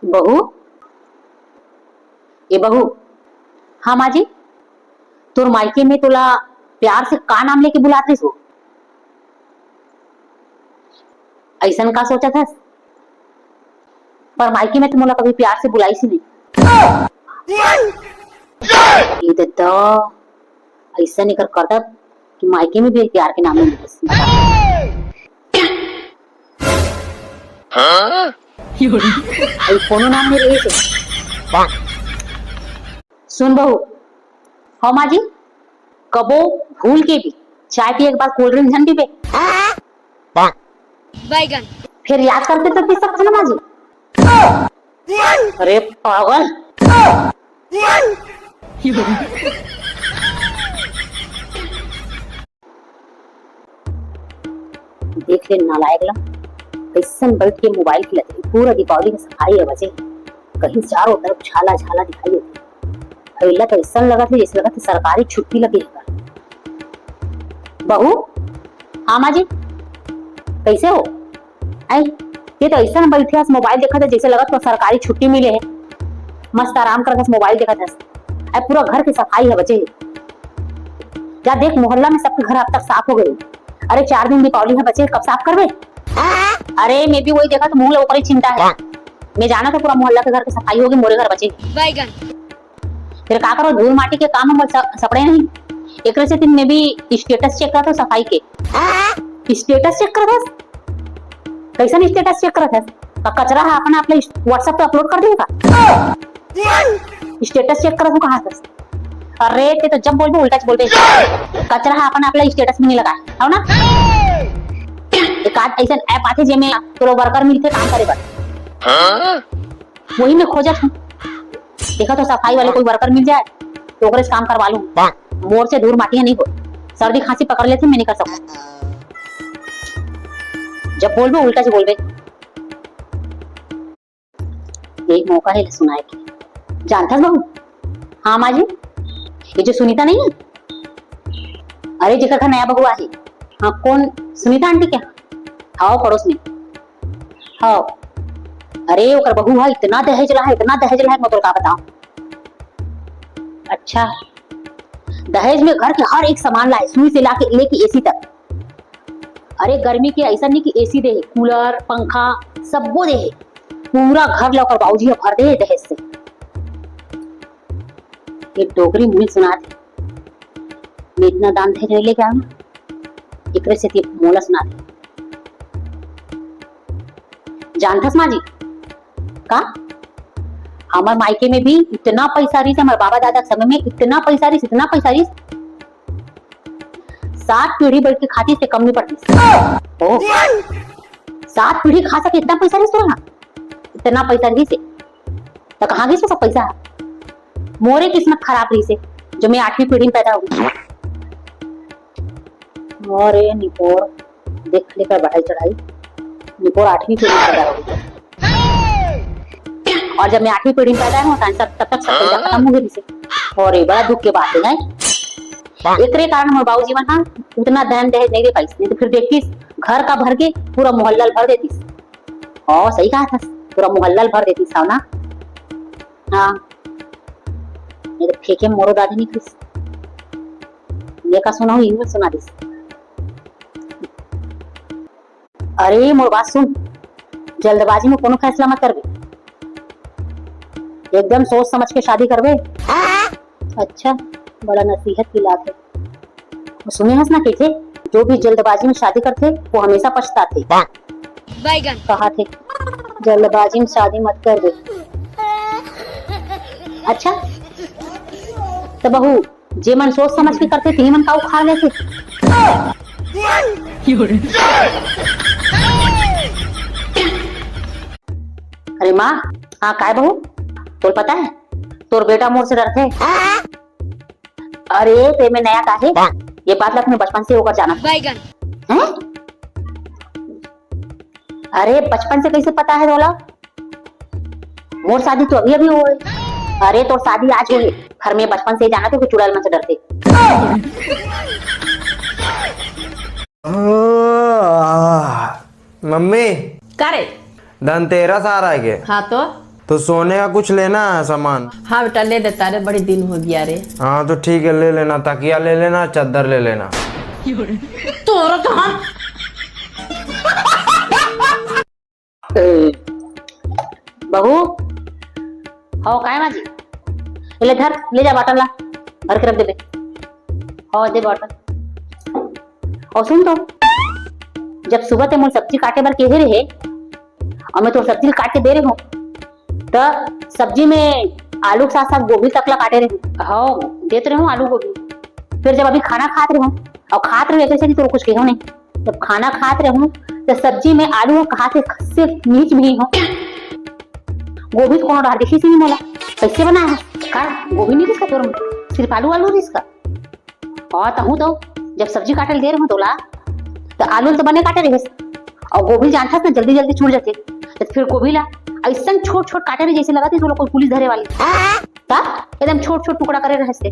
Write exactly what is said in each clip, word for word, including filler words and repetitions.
बहू, ए बहू। हाँ माँ जी। तोर मायके में तोला प्यार से का नाम लेके बुलात रहिस वो? अइसन का सोचत हस? पर मायके में तो मोला कभी प्यार से बुलाइस ही नहीं। ए दद्दा, अइसन एकर करतब कि मायके में भी प्यार के नाम नहीं लेस। अउ कोनो नाम नहीं रहिस। सुन बहू, हो माँ जी, कबो भूल के भी चाय पिए के बाद cold drink झन पीबे। बैगन। फिर याद करके तो पी सकते ना माँ जी। अरे पागल। देख ले नालायक ला, कइसन बैठ के मोबाइल खेलत हे। पूरा दीपावली के सफाई हे बचे, कहीं चारों तरफ झाला झाला दिखाई देथे। अउ एला तो अइसन लगत हे जइसे लगत हे सरकारी छुट्टी लगे हे का। बहू, हाँ माँ जी, कइसे हो? आई, ये तो अइसन बैठे हस, मोबाइल देखत हे, जइसे लगत हे सरकारी छुट्टी मिले हे। मस्त आराम करत हस, मोबाइल देखत हस। आई, पूरा घर के सफाई हे बचे। जा देख, मोहल्ला में सबके घर अब तक साफ हो गए। अरे, चार दिन दीपावली हे बचे, कब साफ करबे? अरे, मैं भी वही देखत, मुँह ला ओकरे चिंता हे। मैं जानत हँव पूरा मोहल्ला के घर के सफाई होगे, मोरे घर बचे। बैगन। फिर का करो, धूल माटी के काम हमर स-, सपड़े नहीं। एकरे सेती मैं भी status check करत हँव सफाई के। Status check करत हस? कइसन status check करत हस? का कचरा ह अपन आप ला WhatsApp पे upload कर देही का? Status check करत हँव कहाँ हस? अरे, ते तो जब बोलबे उल्टा च बोलबे। कचरा ह अपन आप ला status में नहीं लगाए, हव ना? एक आध अइसन app आथे जेमे तोला worker मिलथे काम करे बर। वही मैं खोजत हँव। देखत हँव सफाई वाले कोई worker मिल जाए तो ओकरे से काम करवा लूँ। मोर से धूल माटी ह नहीं हो, सर्दी खांसी पकड़ लेथे, मैं नहीं कर सकूँ। जब बोलबे उल्टा च बोलबे। यही मौका हे सुनाए के। जानथस बहू? हाँ माँ जी, ये जो सुनीता नहीं है, अरे जेकर घर नया बहू आही, हाँ, कौन सुनीता आंटी के? हाँ, पड़ोस में। हाँ, अरे ओकर बहू हा इतना दहेज ला हे, इतना दहेज ला हे, मैं तोर का बताऊँ। अच्छा, दहेज में घर के हर एक सामान लाए, सुई से लाके लेके एसी तक। अरे गर्मी के ऐसा नहीं कि एसी दे, कूलर, पंखा, सबो दे। पूरा घर ला ओकर बाबूजी ह भर दे दहेज से। ये डोकरी मुझे सुना दे, मैं इतना दान दहेज नहीं लेके आऊँ, एकरे से मोला सुना दे। जानथस माँ जी का, हमर मायके में भी इतना पैसा रहिस, हमर बाबा दादा के समय में इतना पैसा रहिस, इतना पैसा रहिस, सात पीढ़ी बैठ के खातिस ते कम नहीं पड़तिस। ओ, सात पीढ़ी खा सके इतना पैसा रहिस तोर हा? इतना पैसा रहिस हे, त कहाँ गिस सब पैसा? मोरे किस्मत खराब रहिस हे, जो मैं आठवीं पीढ़ी में पैदा हो गई। अरे निपोर, देख ले कर बढ़ाई चढ़ाई, निपोर आठवीं पीढ़ी में पैदा हो गई। और जब मैं आठवीं पीढ़ी में पैदा हूँ, तब तक सब पैसा खत्म हो गई से। और ये बड़ा दुख के बात है, हैं? एकरे कारण हमर बाबूजी मन हा उतना दान दहेज नहीं दे पाइस, नहीं तो फिर देखतिस घर का भर के पूरा मोहल्ला ल भर देतिस। हाँ, सही कहा था, पूरा मोहल्ला ल भर देतिस, हव ना? हाँ, ये तो फेंके मोरो दादी नहीं किस। मैं का सुनाऊँ, ये सुना दिस। अरे मोर बात सुन, जल्दबाजी में कोनो फैसला मत करबे, एकदम सोच समझ के शादी करबे। अच्छा, बड़ा नसीहत की लात है। वो सुने हस ना कहिथे, जो भी जल्दबाजी में शादी करथे वो हमेशा पछताथे। बैगन। कहा थे, जल्दबाजी में शादी मत करबे। अच्छा, त बहू, जे मन सोच समझ के करथे, तिही मन का उखाड़ लेथे। अरे माँ, हाँ, काय बहू? तोर पता है, तोर बेटा मोर से डरथे। अरे, ते में नया का है? ये बात ला अपने बचपन से होकर जाना। बैगन। हैं? अरे, बचपन से कैसे पता है तोला? मोर शादी तो अभी अभी होए। अरे, तोर शादी आज होए। घर में बचपन से ही जाना थे कि चुड़ैल मन से डरते। मम्मी, का रे? धनतेरस आ रहा है के? हाँ तो? तो सोने का कुछ लेना है सामान? हाँ बेटा, ले लेता रे, बड़ी दिन हो गया रे। हाँ तो ठीक है, ले लेना, तकिया ले लेना, चद्दर ले लेना। तोरा तो हम बहू, हो काय माँ जी? ले धर, ले जा bottle ला, भर के रख दे बे। हो दे bottle। अउ सुन तो, जब सुबह ते मोर सब्जी काटे बर केहे रहे, अउ मैं तोर सब्जी काट के दे रहे हूँ, त सब्जी में आलू के साथ साथ गोभी तक ला काटे रहे हूँ। हो, देत रहे हूँ आलू गोभी। फिर जब अभी खाना खात रहे हूँ, अउ खात रहे हूँ, ऐसे कि तोर कुछ केहो नहीं। जब खाना खात रहे हूँ, त सब्जी में आलू ह कहाँ से, से नीच भी हो। गोभी तो कोनो डाल दिखिस ही नहीं मोला। कैसे बनाया है? का गोभी नहीं दिखा तोर में? सिर्फ आलू, आलू दिखिस का? और तहूँ तो जब सब्जी काटे ल दे रहूँ तोला, त आलू ल तो बने काटे रहिस, अउ गोभी जानथस ना, जल्दी जल्दी छूट जाथे। त फिर गोभी ला अइसन छोट छोट काटे रहे, जैसे लगत हे तोला कोई पुलिस धरे वाली। त एकदम छोट छोट टुकड़ा करे रहस ते।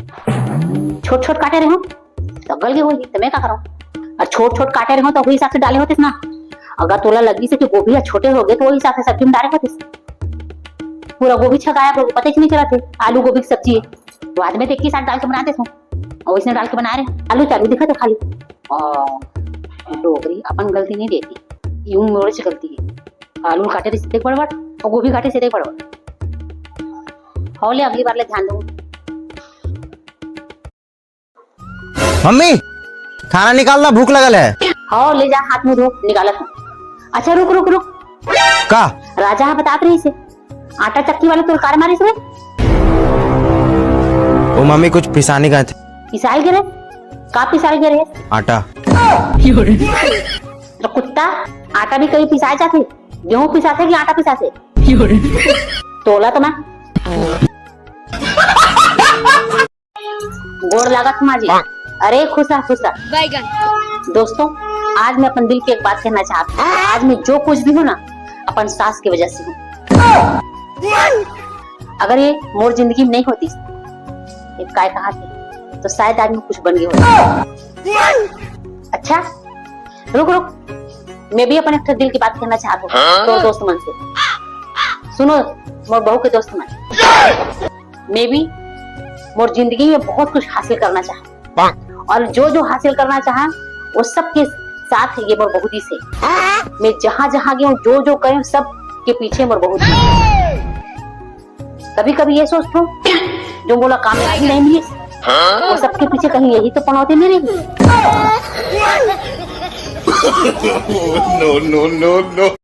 छोट छोट काटे रहे हूँ, त गल गे होही, त मैं का करंव? अउ छोट छोट काटे रहे हूँ, त वही हिसाब से डाले होतेस ना। अगर तोला लगिस हे कि गोभी ह छोटे हो गे, त वही हिसाब से सब्जी में डाले होतेस। पूरा गोभी छगाया, पता ही नहीं चलत हे, आलू गोभी की सब्जी हे। बाद में देख के साथ डाल के बना देथों। अउ इसने डाल के बना रहे, आलू चालू दिखत हे खाली। आ, डोकरी अपन गलती नहीं देखी, यूं मोरे से गलती हे। आलू काटे रहिस ते बड़बड़, अउ गोभी काटे रहिस ते बड़बड़। हो ले, अगली बार ले ध्यान दूँ। मम्मी, खाना निकाल ना, भूख लगल है। हो ले जा, हाथ मुंह धो, निकालत हूँ। अच्छा रुक रुक रुक। का? राजा ह बतात रहिस हे, आटा चक्की वाला तोर कार मारिस रे। ओ मम्मी, कुछ पिसानी गए थे। पिसाए गे रहे? का पिसाए गे रहे? आटा। तो कुत्ता, आटा भी कहीं पिसाए जाथे? गेहूं पिसाथे कि आटा पिसाथे? तोला तो मैं गोड़ लागत माँ जी। अरे खुश रह, खुश रह। दोस्तों, आज मैं अपन दिल की एक बात कहना चाहती हूँ। आज मैं जो कुछ भी हूँ ना, अपन सास की वजह से हूँ। अगर ये मोर जिंदगी में नहीं होती, ये काय कहा थी, तो शायद आज मैं कुछ बन गई होती। अच्छा, रुक रुक, मैं भी अपन एक ठो दिल की बात कहना चाहत हूँ तोर दोस्त मन से। सुनो, मोर बहू के दोस्त मन, मैं भी मोर जिंदगी में बहुत कुछ हासिल करना चाहत हूँ, और जो जो हासिल करना चाहा, वो सबके साथ ये मोर बहू जी से। मैं जहाँ जहाँ गई हूँ, जो जो करे हूँ, सब के पीछे मोर बहू जी। कभी कभी ये सोचता हूँ, जो मोला कामयाबी नहीं मिली, वो सबके पीछे कहीं यही तो पनौती नहीं रही। No, no, no, no.